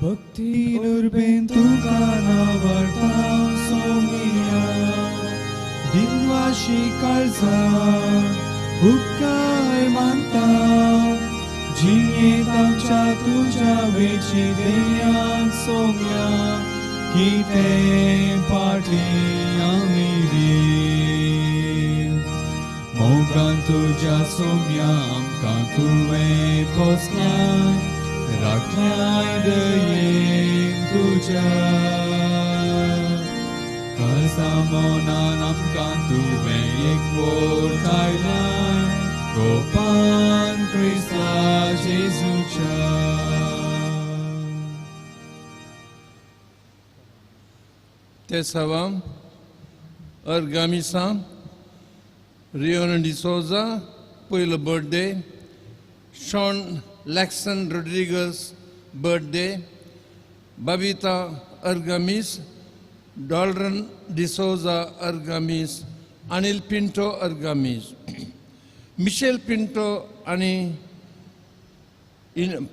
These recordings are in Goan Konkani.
भक्ती उर्बेन तुका नावडता सोमिया दिनवाशी काळजान उपकार मानता जिणेंत आमच्या तुज्या वेची देयान सोम्या कितें फाटली आमी दी मोगान तुज्या सोम्या आमकां तुवें पोसल्याय राखल्याय दयेन तुज्या काळजा मनान आमकां तुवें एकवट आयलाय गोपान क्रिस्ता जेजूच्या. Tessavam, Argamisa, Rion D'Souza, पयलो birthday, Sean Laxon Rodrigues birthday, Babita Argamis, Dolran D'Souza Argamis, Anil Pinto Argamis, Michel Pinto आनी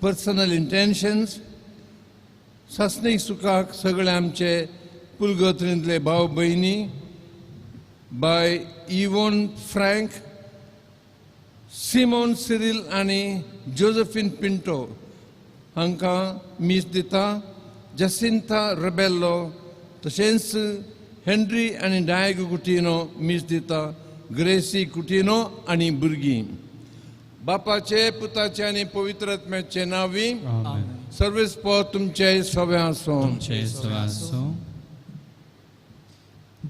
पर्सनल इंटेन्शन्स. सासणीक सुखाक सगळे आमचे पुलगत्रींतले भाव भयणी बाय इवोन फ्रँक, सिमोन सिरील आनी जोसेफिन पिंटो हांकां मीस दिता. जसिंता रेबेल्लो तशेंच हेनरी आनी डायगो कुटिनो मीस दिता. ग्रेसी कुटिनो आनी भुरगीं. बापाचे पुताचे आनी पवित्र आत्म्याचे नांवी. सर्वेस्पर तुमचे सवे आसूं.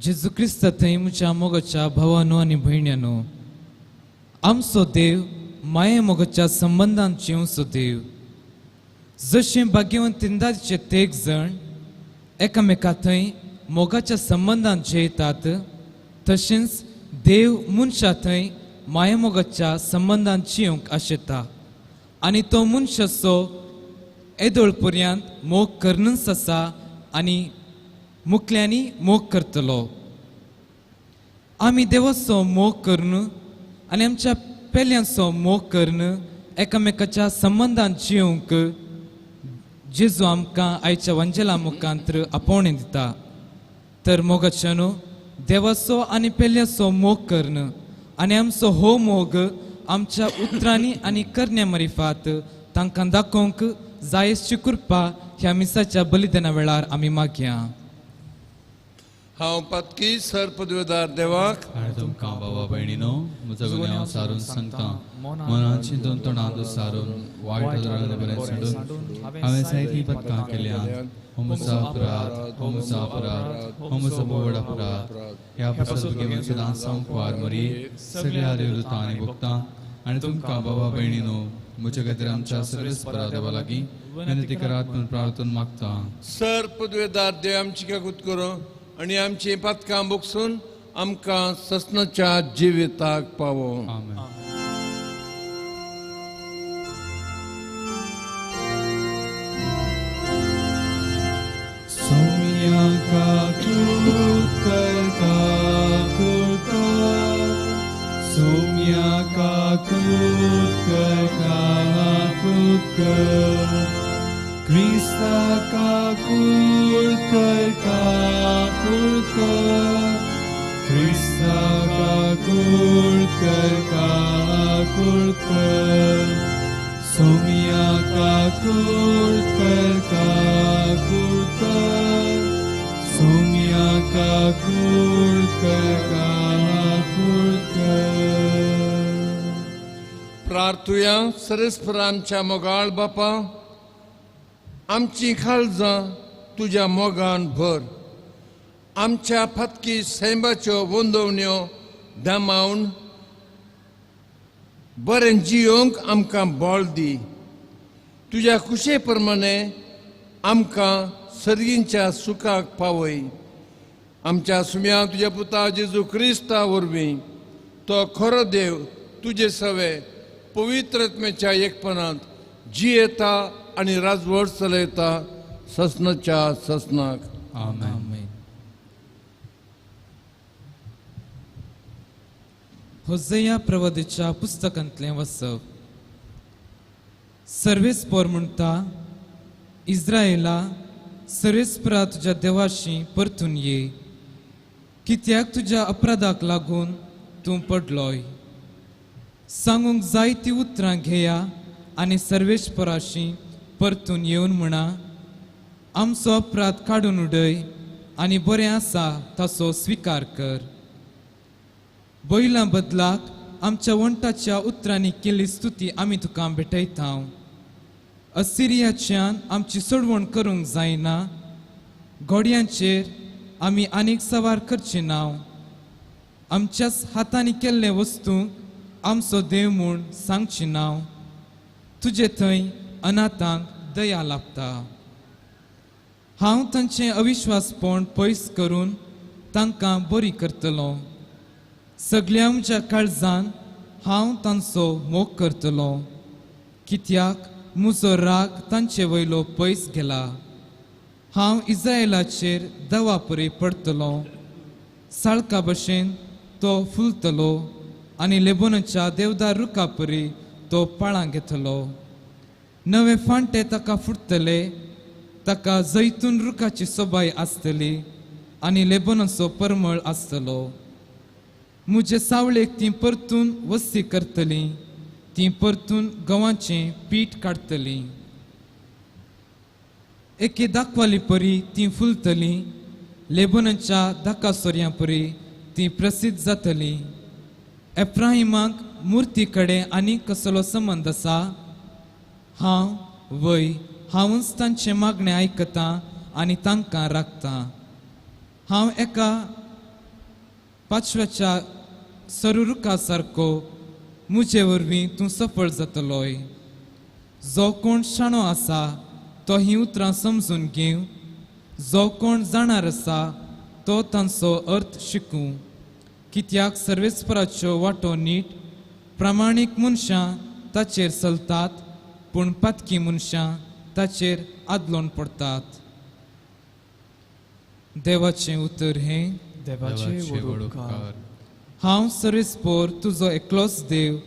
जेजू क्रिस्ता थंय म्हज्या मोगाच्या भावानो आनी भयण्यानो, आमचो देव माये मोगाच्या संबंदान जिवचो देव. जशें भाग्यवंत तिंदाचे तेग जण एकामेका थंय मोगाच्या संबंदान जियेतात, तशेंच देव मनशा थंय माये मोगाच्या संबंदान जिवंक आशेता आनी तो मनशाचो येदोळ पर्यंत मोग करनच आसा आनी मुकल्यांनी मोग करतलो. आमी देवाचो मोग करून आनी आमच्या पेल्यांचो मोग करून एकामेकाच्या संबंदान जिवंक जेजू आमकां आयच्या वंजेला मुखांत आपोवणें दिता. तर मोगाच्यानो देवाचो आनी पेल्याचो मोग करून आनी आमचो हो मोग आमच्या उतरांनी आनी करण्या मारिफात तांकां दाखोवंक जायची कृपा ह्या मिसाच्या बलिदाना वेळार आमी मागया. हांव पातकी सर पदवेदार देवाक तुमकां बाबा भयणीनो म्हजो गुन्यांव सारून सांगता. मनान चिंतून तोंडांत सारून वायट बरें सांडून हांवें जायतीं पदकां केल्यात. हो म्हजो अपराध, हो म्हजो अपराध, हो म्हजो व्हड अपराध. ह्या पासत भुरगें सदां संकवार मरी सगळ्या देवदूतां आनी भोगता आनी तुमकां बाबा भयणीनो म्हज्या खातीर आमच्या सर्वेस्परा देवा लागीं विनंती करात म्हूण प्रार्थना मागता. सर पदवेदार देव आमची काकूत करूं आनी आमची पातकां बोगसून आमकां ससनाच्या जिविताक पावो. आमेन. सोमिया काकूत कर काकूत कर, सोमिया काकूत कर काकूत कर, क्रिस्ता काकूत कर काकूत कर, क्रिस्ता काकूत कर काकूत कर, सोमिया काकूत कर काकूत कर, सोमिया काकूत कर काकूत कर. प्रार्थुया. सर्वेस्पर आमच्या मोगाळ बापा, आमची काळजां तुज्या मोगान भर. आमच्या फातकी सैमाच्यो वंदवण्यो दामावन बरें जियोंक आमकां बळ दी. तुज्या खुशे प्रमाणे आमकां सर्गींच्या सुखाक पावय. आमच्या सुम्या तुज्या पुता जेजू क्रिस्ता वरवीं तो खरो देव तुजे सवे पवित्र आत्म्याच्या एकपणांत जियेता आनी राजवट चलयता ससनाच्या ससनाक. आमेन. होजया प्रवादीच्या पुस्तकांतलें वसप. सर्वेस्पर म्हणटा, इस्रायला, सर्वेस्परा तुज्या देवाशी परतून ये, कित्याक तुज्या अपराधाक लागून तूं पडलोय. सांगूंक जायतीं उतरां घेया आनी सर्वेस्पराशी परतून येवन म्हणा, आमचो अपराध काडून उडय आनी बरें आसा ताचो स्विकार कर. बैलां बदलाक आमच्या वण्टाच्या उतरांनी केल्ली स्तुती आमी तुका भेटयता. असिरियाच्यान आमची सोडवण करूंक जायना, घोड्यांचेर आमी आनीक सवार करचे ना. आमच्याच हातांनी केल्ले वस्तू आमचो देव म्हूण सांगचे ना. तुजे थंय अनाथांक दया लाभता. हांव तांचें अविश्वासपण पयस करून तांकां बरी करतलो. सगल्या म्हज्या काळजान हांव तांचो मोग करतलो, कित्याक म्हजो राग तांचे वयलो पयस गेला. हांव इस्रायलाचेर दवा परी पडटलो, साळका भशेन तो फुलतलो आनी लेबोनाच्या देवदार रुखा परी तो पाळां घेतलो. नवे फांटे ताका फुटतले, ताका जैतून रुखाची सोबाय आसतली आनी लेबोनाचो परमळ आसतलो. म्हजे सावळेक ती परतून वस्ती करतली, ती परतून गंवाचें पीठ काडटली. एके दाखवाली परी ती फुलतली, लेबोनाच्या धाका सोऱ्यां परी ती प्रसिद्ध जातली. एफ्राहिमाक मुर्ती कडेन आनी कसलो संबंद आसा? हांव वय हांवूच तांचें मागणें आयकतां आनी तांकां राखतां. हांव एका पांचव्याच्या सरुरुखा सारको, म्हजे वरवीं तूं सफळ जातलोय. जो कोण शाणो आसा तो हीं उतरां समजून घेवं, जो कोण जाणार आसा तो तांचो अर्थ शिकूं. कित्याक सर्वेस्पराच्यो वाटो नीट, प्रामाणीक मनशां ताचेर चलतात, पूण पातकी मनशां ताचेर आदलोन पडटात. देवाचें उतर हें. देवाचे व्हड उपकार. हांव सर्वेस्पोर तुजो एकलोच देव,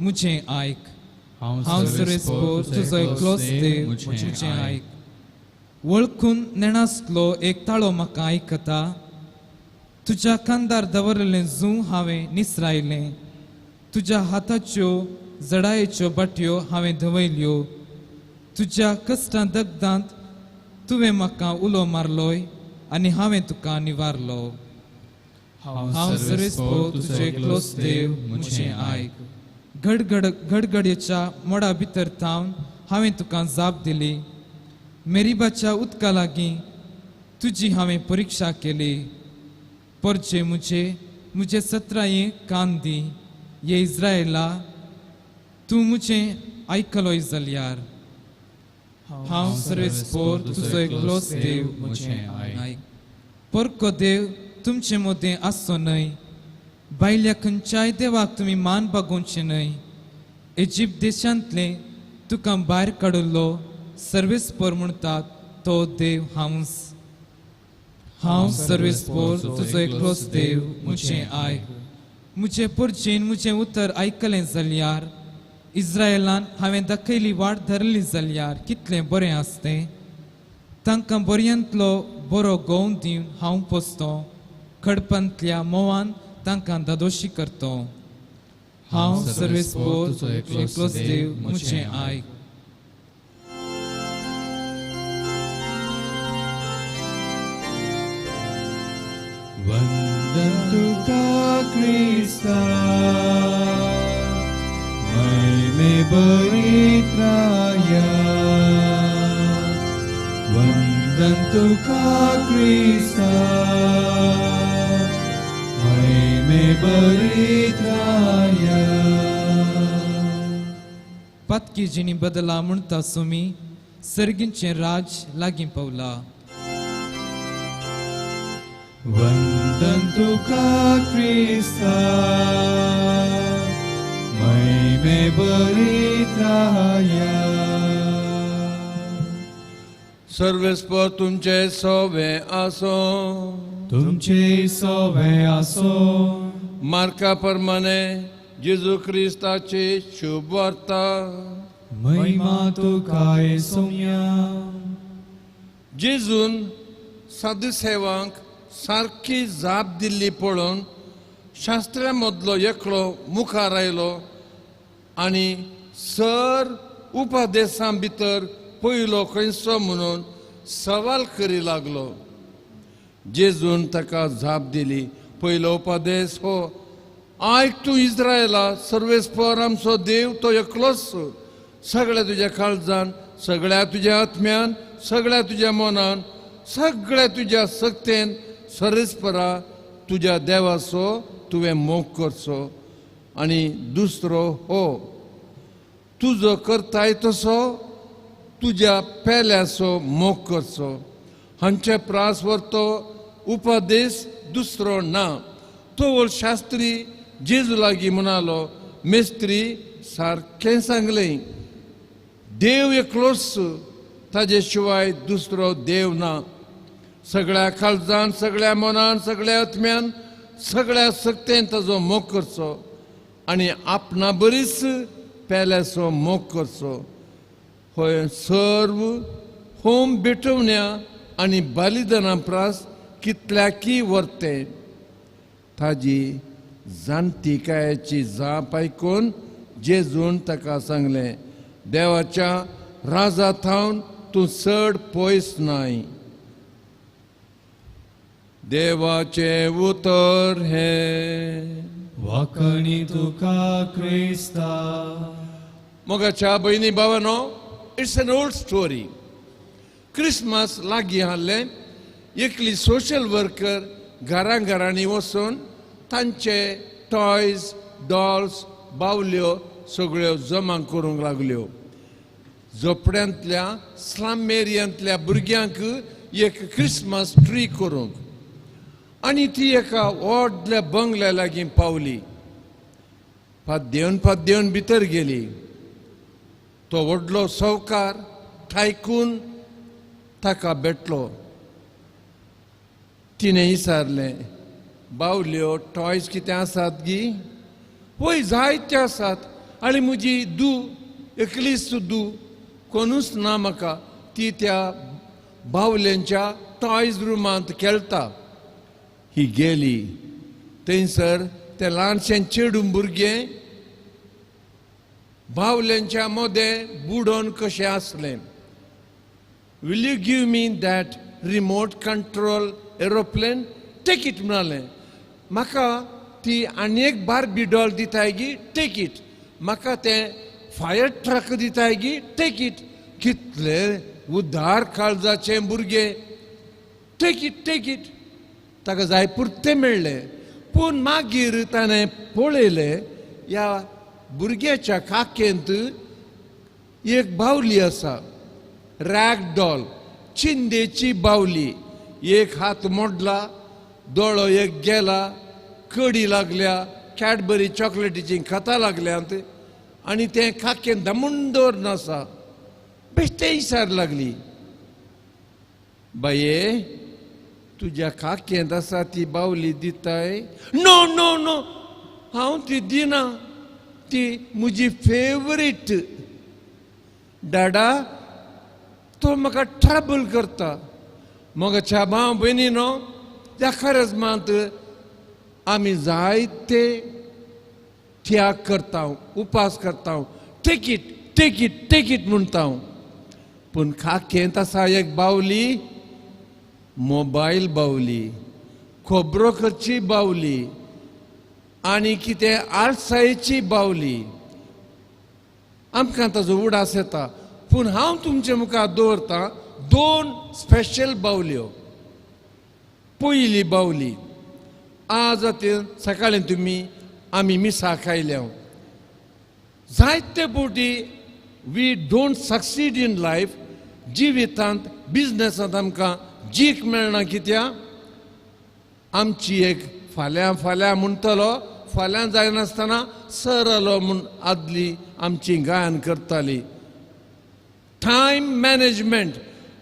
म्हजें आयक. हांव सर्वेस्पोर तुजो एकलोच देव, म्हजें आयक. वळखून नेणासलो एक ताळो म्हाका आयकता. तुज्या खांदार दवरलें जूं हांवें निसरायलें, तुज्या हाताच्यो जडायेच्यो बाटयो हांवें धवयल्यो. तुज्या कश्टां दगदांत तुवें म्हाका उलो मारलोय आनी हांवें तुका निवारलो. हांव सर्वेस्पोर तुजो एकलोच देव, म्हजें आयक. गडगड गडगडेच्या मोडा भितर थावन हांवें तुका जाप दिली. मेरिबाच्या उदका लागीं तुजी हांवें परिक्षा केली. परचे म्हजे म्हजे सत्राये कान दी, ये इस्रायला, तूं म्हजें आयकलोय जाल्यार. हांव सर्वेस्पोर तुजो एकलोच देव, म्हजें आयक. परको देव तुमचे मदें आसचो न्हय, भायल्या खंयच्याय देवाक तुमी मान बागोवचें न्हय. इजिप्त देशांतले तुका भायर काडिल्लो सर्वेस्पोर म्हणटात तो देव हांवच. हांव सर्वेस्पोर तुजो एकलोच देव, म्हजें आयक. म्हजे परजेन म्हजें उतर आयकलें जाल्यार, इस्रायलान हांवें दाखयली वाट धरली जाल्यार कितलें बरें आसतें. तांकां बऱ्यांतलो बरो गोंव दिवन हांव पोसतो, खडपांतल्या मोवान तांकां दादोशी करतो. हांव सर्वेस्पोर तुजो एकलोच देव, म्हजें आयक. वंदन तुका क्रिस्ता, महिमे बरित्राया. वंदन तुका क्रिस्ता, महिमे बरित्राया. पातकी जिणी बदला म्हणटा सुमी, सर्गींचें राज लागीं पावला. वंदन तुका क्रिस्ता, महिमे बरित्राया. सर्वेस्पोर तुमचे सोवे आसो, तुमचे सोवे आसो. मार्का प्रमाणे जेजू क्रिस्ताची शुभ वार्ता. महिमा तुका सोम्या. जेजून साधुसेवांक सारकी जाप दिल्ली पळोवन शास्त्र्या मदलो एकलो मुखार आयलो आनी सर उपदेसां भितर पयलो खंयचो म्हणून सवाल करी लागलो. जेजून ताका जाप दिली, पयलो उपदेस हो, आयक तूं इस्रायला, सर्वेस्पर आमचो देव तो एकलोच. सगळ्या तुज्या काळजान, सगळ्या तुज्या आत्म्यान, सगळ्या तुज्या मनान, सगळ्या तुज्या सक्तेन सर्वेस्परा तुज्या देवाचो तुवें मोग करचो. आनी दुसरो हो, तुजो करताय तसो तुज्या पेल्याचो मोग करचो. हांचे प्रास व्हरतो उपदेश दुसरो ना. तो शास्त्री जेजू लागीं म्हणालो, मेस्त्री सारकें सांगलें, देव एकलोच, ताजे शिवाय दुसरो देव ना. सगळ्या काळजान, सगळ्या मनान, सगळ्या आत्म्यान, सगळ्या सक्तेन ताजो मोग करचो आनी आपणा बरीच पेल्याचो मोग करचो. होय सर्व होम भेटवण्या आनी बलिदाना प्रास कितल्याकी व्हरतें. ताजी जाणतिकायेची जाप आयकून जेजून ताका सांगलें, देवाच्या राजा थावन तूं चड पयस नाय. देवाचें उतर हें. वाकणी तुका क्रिस्ता. मोगाच्या भयणी भावानो, it's an old story. Christmas लागीं आहलें. एकली सोशल वर्कर घरां घरांनी वचून तांचे टॉयज, डॉल्स, बावल्यो सगळ्यो जमा करूंक लागल्यो. झोपड्यांतल्या स्लम एरियांतल्या भुरग्यांक एक क्रिसमस ट्री करूंक. आनी ती एका व्हडल्या बंगल्या लागीं पावली. पाद्देवन पाद्देवन भितर गेली. तो व्हडलो सावकार ठायकून ताका भेटलो. तिणें विचारलें, बावल्यो टॉयज कितें आसात गी? वय जायते आसात. आनी म्हजी दू एकलीच दू, कोणूच ना म्हाका. ती त्या बावल्यांच्या टॉयज रुमांत खेळटा. ही गेली. थंयसर तें ल्हानशें चेडूं भुरगें बावल्यांच्या मदें बुडोवन कशें आसलें. Will you give me that remote control aeroplane? Take it म्हणालें. म्हाका ती आनी एक बार्बी डॉल दिताय गी? Take it. म्हाका तें फायर ट्रक दिताय गी? Take it. कितले उदार काळजाचें भुरगें. Take it, take it. ताका जाय पुरतें मेळ्ळें. पूण मागीर ताणें पळयलें, ह्या भुरग्याच्या काकेंत एक बावली आसा, रॅग डॉल, चिंदेची बावली. एक हात मोडला, दोळो एक गेला, कडी लागल्या, कॅडबरी चॉकलेटीची खतां लागल्यांत आनी तें काकेन दमून दवरून आसा. बेश्टें विचार लागली, बाये तुज्या काकेंत आसा ती बावली दिताय? नो नो नो, हांव ती दिना, ती म्हजी फेवरेट. डाडा तो म्हाका ट्रबल करता. मोगाच्या भाव भयणी न्हू, त्या खरेजमांत आमी जायते त्याग करता, उपास करता, take it, take it, take it म्हणटा. पूण काकेंत आसा एक बावली, मोबायल बावली, खबरो करची बावली आनी कितें आळसायेची बावली. आमकां ताजो उडास येता. पूण हांव तुमचे मुखार दवरतां दोन स्पेशल बावल्यो. पयली बावली, आज आतां सकाळीं तुमी आमी मिसां खायल्या. जायते फावटी we don't succeed in life. जिवितांत, बिजनसांत आमकां जीक मेळना. कित्याक? आमची एक फाल्यां फाल्यां म्हणटलो, फाल्यां जायनासतना सरलो म्हूण आदली आमची गायन करताली. टायम मॅनेजमेंट,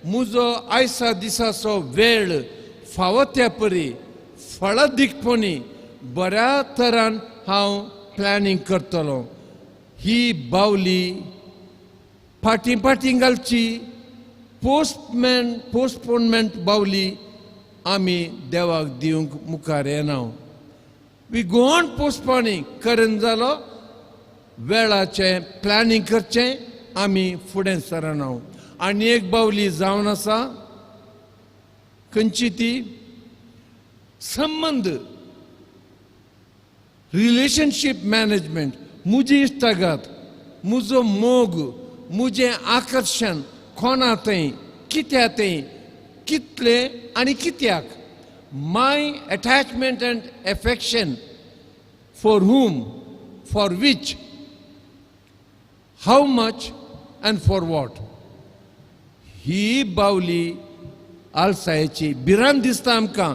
म्हजो आयसा दिसाचो वेळ फावो त्या परी फळादीकपणी बऱ्या तरान हांव प्लॅनिंग करतलो. ही बावली फाटीं फाटीं घालची, पोस्टपोनमेंट बावली आमी देवाक दिवंक मुखार येना. We go on postponing. करून जालो वेळाचें प्लॅनिंग करचें आमी फुडें सरना. आनी एक बावली जावन आसा खंयची ती संबंद, रिलेशनशीप मॅनेजमेंट. म्हजी इश्टागत, म्हजो मोग, म्हजें आकर्शण कोणा थंय, कित्या थंय, कितलें आनी कित्याक. My attachment and affection for whom, for which, how much and for what. ही बावली आलसायेची भिरांत दिसता आमकां.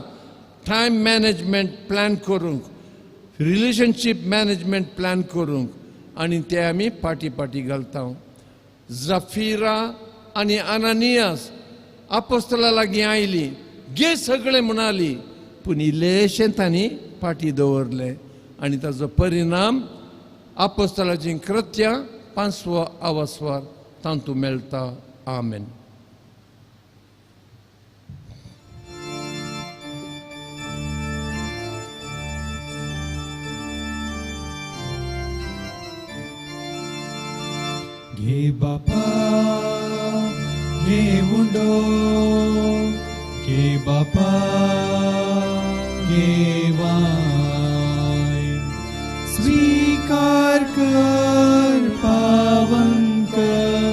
टायम मॅनेजमेंट प्लॅन करूंक, रिलेशनशीप मॅनेजमेंट प्लॅन करूंक, आनी ते आमी फाटीं फाटीं घालता. जफिरा आनी अनानियास आपोस्तला लागीं आयली, गे सगळें म्हणाली, पूण इल्लेशें तांणी फाटीं दवरलें आनी ताचो परिणाम आपोस्तलाचीं कृत्यां 5वो आवासवार तातूंत मेळटा. आमेन. घे बापा घे उंडो, घे बापा घे वाय, स्वीकार कर पावन कर,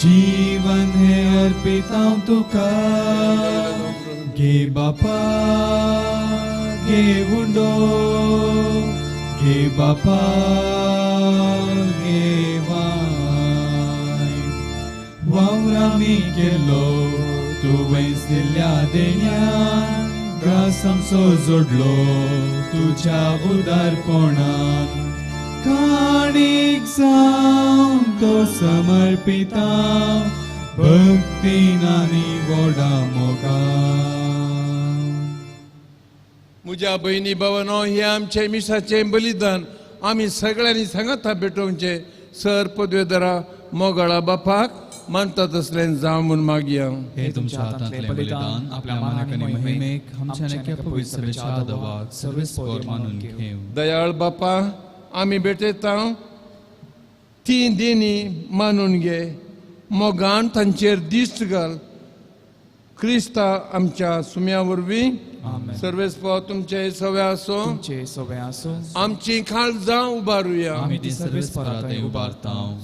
जीवन है अर्पिता तुका. घे बापा घे उंडो, घे बापा घे वाय. वावरामी केलो तुवेंच दिल्ल्या देण्यान, ग्रास आमचो जोडलो तुज्या उदारपणान. काणीक जावन तो समर्पिता, भक्तीन आनी व्हडा मोगान. म्हज्या भयणी भावांनो, हें आमचें मिसाचें बलिदान आमी सगळ्यांनी सांगाता भेटोवचें. सर पदवेदारा मोगाळा बापाक मानता तसलें जावं म्हूण मागया. हे तुमच्या हातांतलें बलिदान आपल्या मानाक आनी महिमेक आमच्या नेक्या पवित्र सभेच्या आदवाक सर्वेस्पोर मानून घेवं. दयाळ बापा, आमी भेटयता ती देणी मानून घे, मोगान तांचेर दिश्ट घाल. क्रिस्ता आमच्या सुम्या वरवीं. सर्वेस्पोर तुमचे सवे आसो, आमची काळजां उबारुया.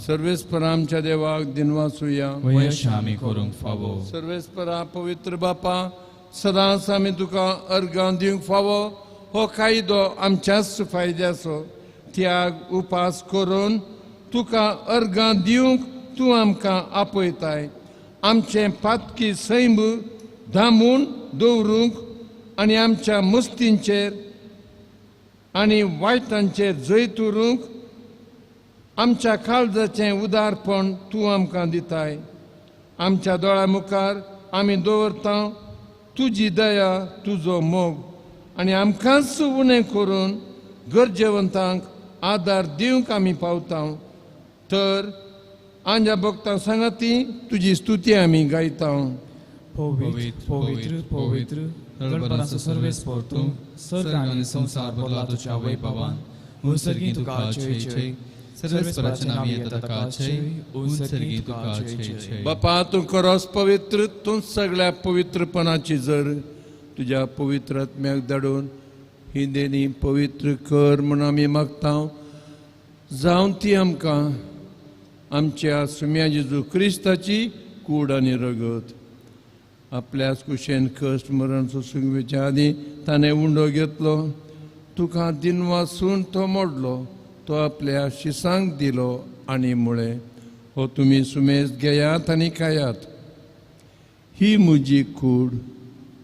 सर्वेस्पोर आमच्या देवाक दिनवासुया. सर्वेस्पोरा पवित्र बापा, सदांच आमी तुका अर्गां दिवंक फावो. हो कायदो आमच्याच फायद्याचो. त्याग उपास करून तुका अर्गां दिवंक तूं आमकां आपयताय. आमचें पातकी सैम दामून दवरूंक आनी आमच्या मस्तींचेर आनी वायटांचेर जैत उरूंक आमच्या काळजाचें उदारपण तूं आमकां दिताय. आमच्या दोळ्या मुखार आमी दवरता तुजी दया, तुजो मोग, आनी आमकांच उणें करून गरजेवंतांक आदार दिवंक आमी पावता. तर आंज्या भक्तां सांगाती तुजी स्तुती आमी गायता. पवित्र पवित्र पवित्र गणपराचो सर्वेस्पोर तूं, सर्ग आनी संवसार भरला तुज्या वैभवान. उंसर्गी तुका जय जय, सर्वेस्पराच्या नांवी येता ताका जय, उंसर्गी तुका जय जय. बापा, तूं खरोच पवित्र, तूं सगळ्या पवित्रपणाची जर तुज्या पवित्र आत्म्याक धाडून ही देणी पवित्र कर म्हूण आमी मागता. जावन ती आमकां आमच्या सुम्या जेजू क्रिस्ताची कूड आनी रगत. आपल्याच कुशेन कश्ट मरण सोसूंक वचच्या आदीं ताणें उंडो घेतलो, तुका दिनवासून तो मोडलो, तो आपल्या शिसांक दिलो आनी म्हळें, हो तुमी सुमेज घेयात आनी खायात, ही म्हजी कूड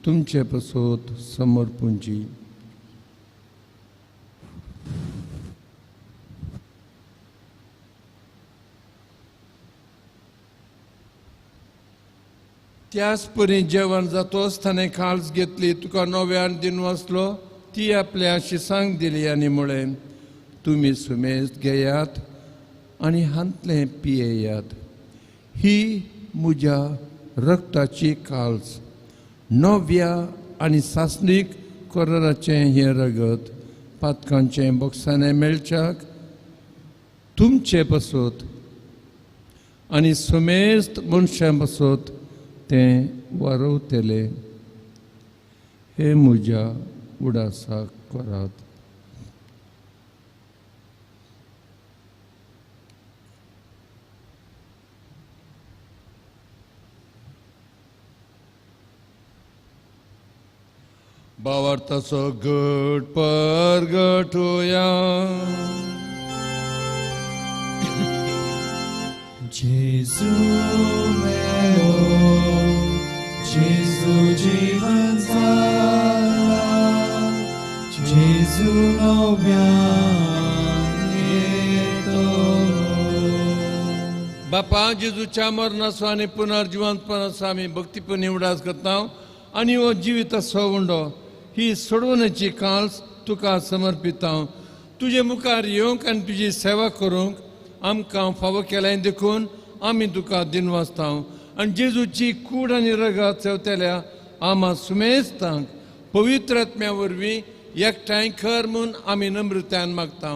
तुमचे पसत समर्पूंची. त्याच परी जेवण जातोच ताणें काळज घेतली, तुका नव्यान दिनवासलो, ती आपल्या शिसांक दिली आनी म्हळें, तुमी सुमेज घेयात आनी हांतलें पियेयात, ही म्हज्या रक्ताची काल्स. नव्या आनी सासणीक कराराचें हें रगत पातकांचें बोक्साणें मेळच्याक तुमचे पासत आनी समेस्त मनशां पासत तें वारवतले. हे म्हज्या उडासाक करात. भावार्थाचो गट परगटोया. जेजू मेलो, जेजू जीवन जाला, जेजू नव्यान येतलो. बापा, जेजूच्या मरणाचो आनी पुनर्जिवंतपणाचो आमी भक्तीपूर्ण उडास करता आनी हो जिविताचो उंडो ही सोडवण्याची काल्स तुका समर्पिता. तुजे मुखार येवंक आनी तुजी सेवा करूंक आमकां फावो केलें देखून आमी तुका दिनवासता. आनी जेजूची कूड आनी रगत सेवतल्या आमा सुमेस्तांक पवित्र आत्म्या वरवीं एकठांय कर म्हूण आमी नम्रतायेन मागता.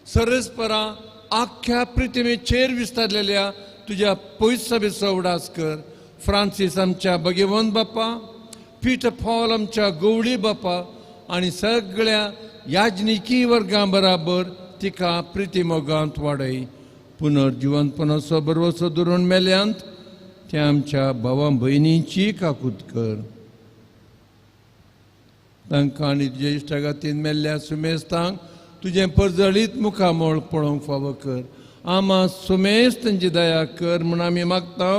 सरसपरां आख्ख्या पृथ्वीचेर विस्तारलेल्या तुज्या पयस सभेचो उडास कर. फ्रांसीस आमच्या भगवंत बापा, पीटर पॉल आमच्या गवळी बापा आनी सगळ्या याजनिकी वर्गां बराबर तिका प्रिती मोगांत वाडय. पुनर्जिवंतपणाचो बरवसो धरून मेल्यांत त्या आमच्या भावा भयणींची काकूत कर. तांकां आनी तुज्या इश्टागातीन मेल्ल्या सुमेस्तांक तुजें परजळीत मुखामळ पळोवंक फावो कर. आमा सुमेस्त तांची दया कर म्हूण आमी मागता.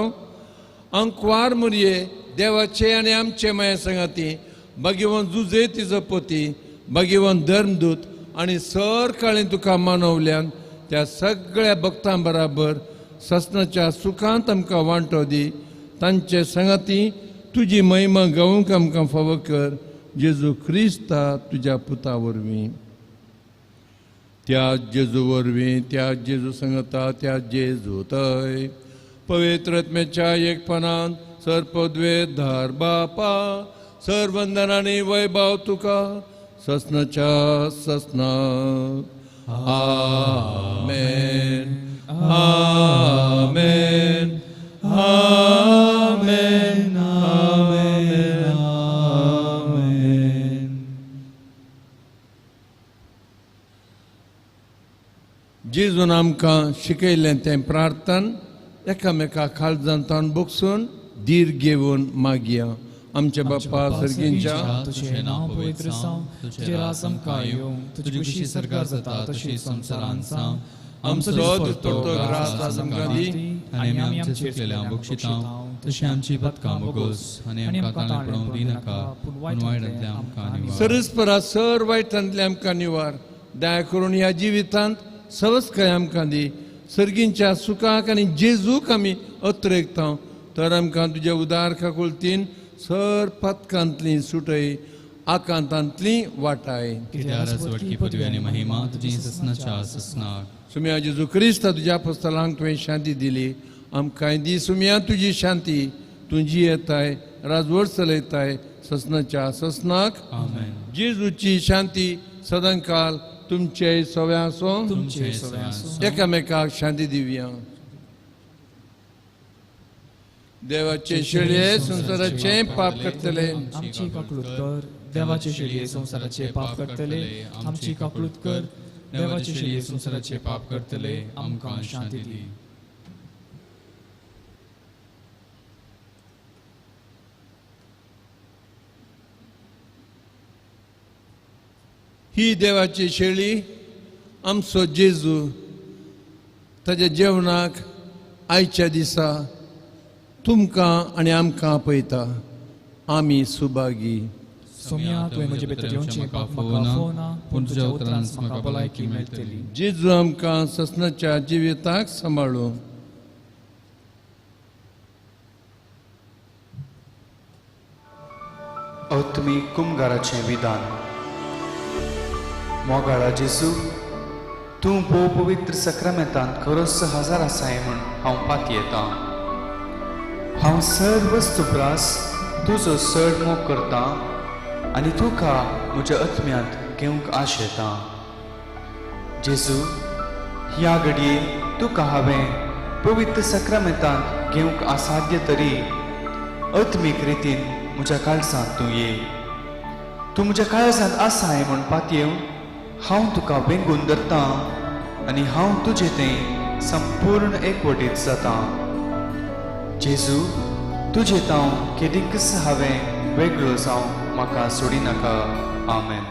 अंकवार मुरये देवाचे आनी आमचे माया सांगाती भगवान जुजे तिजो पती, भगवान धर्मदूत आनी सर काळें तुका मानवल्यान त्या सगळ्या भक्तां बराबर ससनाच्या सुखांत आमकां वांटो दी. तांचे सांगाती तुजी महिमा गावंक आमकां फावो कर. जेजू क्रिस्ता तुज्या पुता वरवीं. त्या जेजू वरवीं, त्या जेजू सांगता, त्या जेजू तय पवित्र आत्म्याच्या एकपणान सर्पद्वे धार बापा सर वंदन आनी वैभव तुका ससनाच्या ससनाक. आमेन, आमेन, आमेन, आमेन, आमेन. जेजून आमकां शिकयलें तें प्रार्थन एकामेका काळजांतान बगसून धीर घेवन मागया. आमच्या बापा सर्गींच्या, तुझें नांव पवित्र जावं, तुजें राज आमकां येवं, तुजी खुशी सर्गार जाता तशी संवसारांत जावं. आमचो दिसपट्टो ग्रास आज आमकां दी आनी आमी आमच्या चुकलेल्यांक बक्षिता तशी आमची पदकां बोगोस आनी आमकां ताणें पडोवंक दिनाका, पूण वायटांतल्यान आमकां निवार. सरसपरा सर वायटांतल्यान आमकां निवार. दया करून ह्या जिवितांत सवस्काय आमकां दी. सर्गींच्या सुखाक आनी जेजूक आमी अत्रेकता तर आमकां तुज्या उदार काकुळतीन सर पातकांतली सुटय, आकांतांतली वाटाय. कित्याक पदवी आनी महिमा तुजी ससनाच्या ससनाक. सुम्या जेजू क्रिस्ता तुज्या पुस्तलांक तुवें शांती दिली, आमकांय दी सुम्या तुजी शांती. तुजी येताय राजवट चलयताय ससनाच्या ससनाक. आमेन. जेजूची शांती सदांकाल तुमचे सव्या आसूं. तुमचे सव्या आसूं. एकामेकाक शांती दिवया. देवाचे शेळये संवसाराचें पाप करतले, आमची काकळूत कर. देवाचे शेळये संवसाराचे पाप करतले, आमची काकळूत कर. देवाचे शेळये संवसाराचे पाप करतले, आमकां शांती दी. ही देवाची शेळी आमचो जेजू ताज्या जेवणाक आयच्या दिसा तुमकां आनी आमकां आपयता. आमी सुभागी. सोम्या, तुवें म्हजे भितर येवचें पाप म्हाका फोना, पूण तुज्या उतरान म्हाका भलायकी मेळटली. जेजू आमकां ससनाच्या जिविताक सांबाळूं. आत्मीक कुमगाराचें विधान. मोगाळा जेजू, तूं भोव पवित्र सक्रामेंतांत खरोच हजार आसाय म्हूण हांव पातयेतां. हांव सर्व सुप्रास तुजो चड मोग करता आनी तुका म्हज्या आत्म्यांत घेवंक आशेता. जेजू, ह्या घडये तुका हांवें पवित्र सक्रमेंतांत घेवंक असाध्य तरी आत्मीक रितीन म्हज्या काळजांत तूं ये. तूं म्हज्या काळजांत आसाय म्हूण पातयेवन हांव तुका वेंगून धरतां आनी हांव तुजें तें संपूर्ण एकवटीत जाता. जेजू, तुजें तांव केदीकच हांवें वेगळो जावं म्हाका सोडिनाका. आमेन.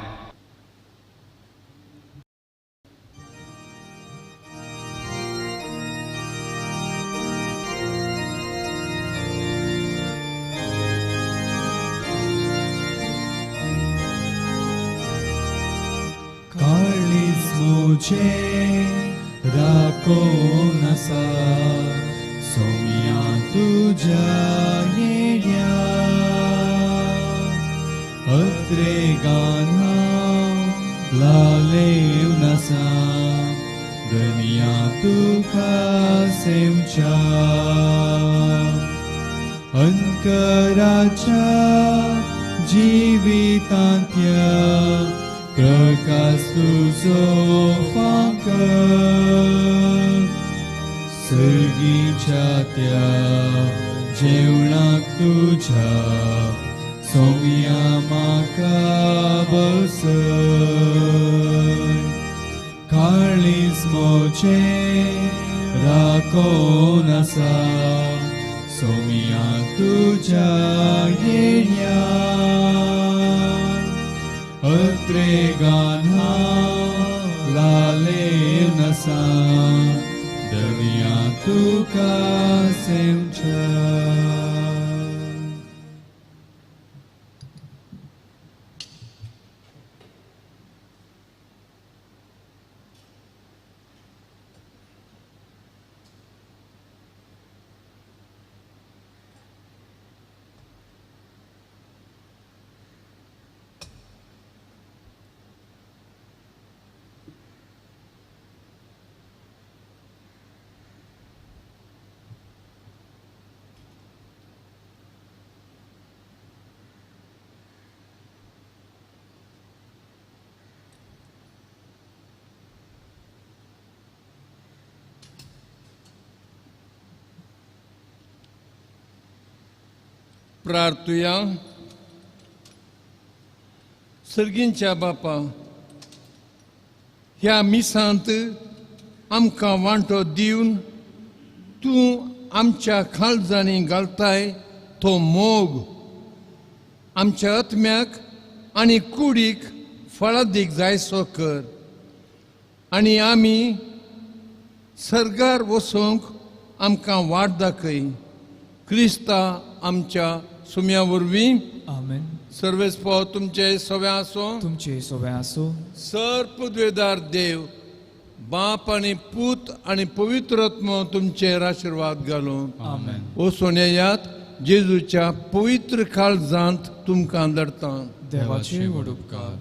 काळीज म्हजें राखून आसा सोम्या तुज्या येण्या, अत्रेगान हांव लालेवन आसा दनया तुका सेवच्या. अंकराच्या जिवितांतल्या प्रकाश तुजो फांकर, सर्गीच्या त्या जेवणाक तुज्या सोम्या म्हाका बसय. काळीज म्हजें राखून आसा सोम्या तुज्या येण्या, अत्रेगान हांव लालेवन आसा दनया तुका सेवच्या. प्रार्थुया. सर्गींच्या बापा, ह्या मिसांत आमकां वांटो दिवन तूं आमच्या काळजांनी घालताय तो मोग आमच्या आत्म्याक आनी कुडीक फळादीक जायसो कर आनी आमी सर्गार वचूंक आमकां वाट दाखय. क्रिस्ता आमच्या सुम्या वरवीं. आमेन. सर्वेस्पो तुमचे सव्या आसो, तुमचे सव्या आसो. सर पदवेदार देव बाप आनी पूत आनी पवित्र आत्मो तुमचेर आशिर्वाद घालूं. आमेन. वचून येयात, जेजूच्या पवित्र काळजांत तुमकां धाडटा. देवाचे व्हड उपकार.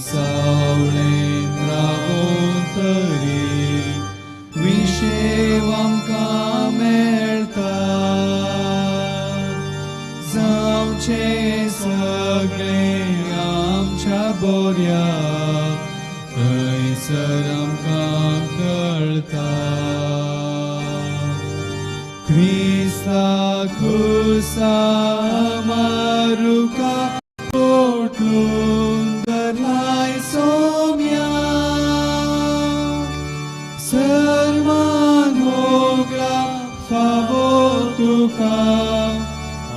सावळेन रावोन तरी विशेव आमकां मेळटा, जावचें सगळें आमच्या बोऱ्या थंयसर आमकां कळटा. क्रिस्ता खुर्सा मारुका पोटलून धरलाय सोम्या, सर्वान होगला फावो तुका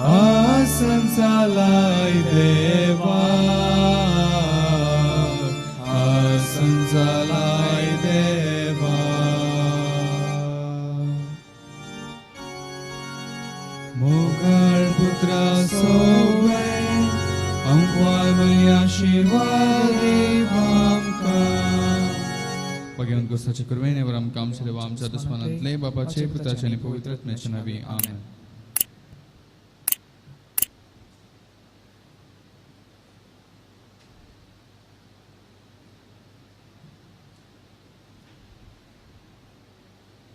आसन जालाय देवा, आसन जालाय देवा. मोगाळ पुत्रा सोवे आमकां आशिर्वाद आमकां. भगवंत गोसाचे कृपेन आमकां आमच्या देवा आमच्या दुस्मानांतले बापाचे पुताचे आनी पवित्र आत्म्याचे नांवी. आमेन.